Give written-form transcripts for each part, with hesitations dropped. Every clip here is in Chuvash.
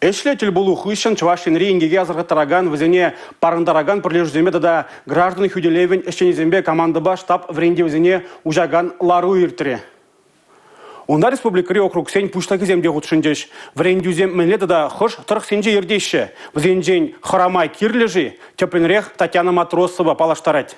Ӗҫлӗ тӗл пулу хыҫҫӑн Чӑваш Енри инкеке асӑрхаттаракан, вӗсене парӑнтаракан пӗрлешӳсемпе тата граждан хӳтӗлевӗн ӗҫченӗсемпе командӑпа штаб вӗрентӗвӗсене уҫакан лару иртрӗ. Унта республикӑри округсен пуҫлӑхӗсем те хутшӑнчӗҫ. Вӗрентӳсем мӗнле тата хӑш тӑрӑхсенче иртеҫҫӗ? Вӗсенчен хӑрама кирлӗ-ши? Тӗплӗнрех Татьяна Матросова паллаштарать.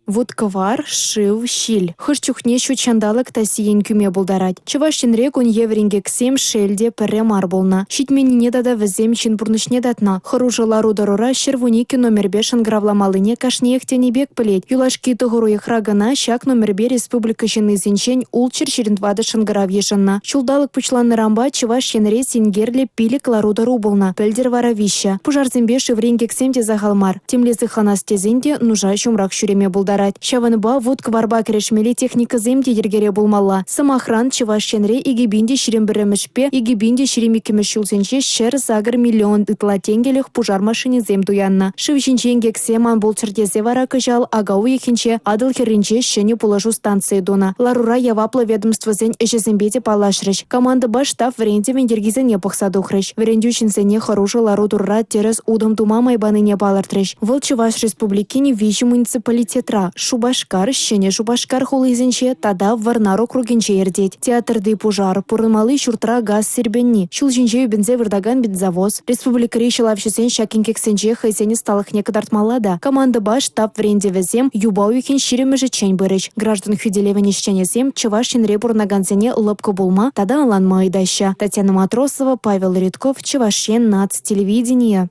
Вут-кӑвар, шыв, ҫил. Хӑш чухне ҫут ҫанталӑк та сиен кӳме пултарать. Чӑваш Енре кун евӗр инкексем, шел те, пӗрре мар пулнӑ. Ҫитменнине тата вӗсем ҫын пурнӑҫне татнӑ. Хӑрушӑ лару-тӑрура 112 номерпе шӑнкӑравламаллине кашниех тенӗ пек пӗлет. Юлашки тӑхӑр уйӑхра кӑна ҫак номерпе республика ҫыннисенчен 624 шӑнкӑрав йышӑннӑ. Ҫулталӑк пуҫланнӑранпа Чӑваш Енре синкерлӗ пилӗк лару-тӑру пулнӑ, пӗлтӗр вара виҫҫӗ. Пушарсемпе шыври инкексем те сахал мар. Темле сыхланас тесен те нуша ҫумрах ҫӳреме пултарать. Ҫавӑнпа вут-кӑварпа кӗрешмелли техникӑсем те йӗркере пулмалла. Сӑмахран, Чӑваш Енре 2021-мӗшпе 2022-мӗш ҫулсенче 108 миллион ытла тенкӗлӗх пушар машинисем туяннӑ. Шыв ҫинчи инкексем ан пулччӑр тесе вара кӑҫал ака уйӑхӗнче Атӑл хӗрринче ҫӗнӗ пулӑшу станцийӗ тунӑ. Ларура яваплӑ ведомствӑсен ӗҫӗсемпе те паллашрӗҫ. Командӑпа штаб вӗрентӗвӗн йӗркисене пӑхса тухрӗҫ. Вӗрентӳ ҫынсене хӑрушӑ лару-тӑрура тӗрӗс утӑм тума май панине палӑртрӗҫ. Вӑл Чӑваш Республикин виҫӗ муниципалитетра – Шупашкар, Ҫӗнӗ Шупашкар хулисенче тата Вӑрнар округӗнче иртет. Театрти пушар, пурӑнмалли ҫуртра газ сирпӗнни, ҫул ҫинче ӳпӗнсе выртакан бензовоз. Республикӑри ҫӑлавҫӑсен ҫак инкексенче хӑйсен ӑсталӑхне кӑтартмалла та. Командӑпа штаб вӗрентӗвӗсем юпа уйӑхӗн ҫирӗммӗшӗччен пырӗҫ. Граждан хӳтӗлевӗн ӗҫченӗсем Чӑваш Енре пурӑнакансене лӑпкӑ пулма тата ӑнланма ыйтаҫҫӗ. Татьяна Матросова, Павел Редков, Чӑваш Ен наци телевиденийӗ.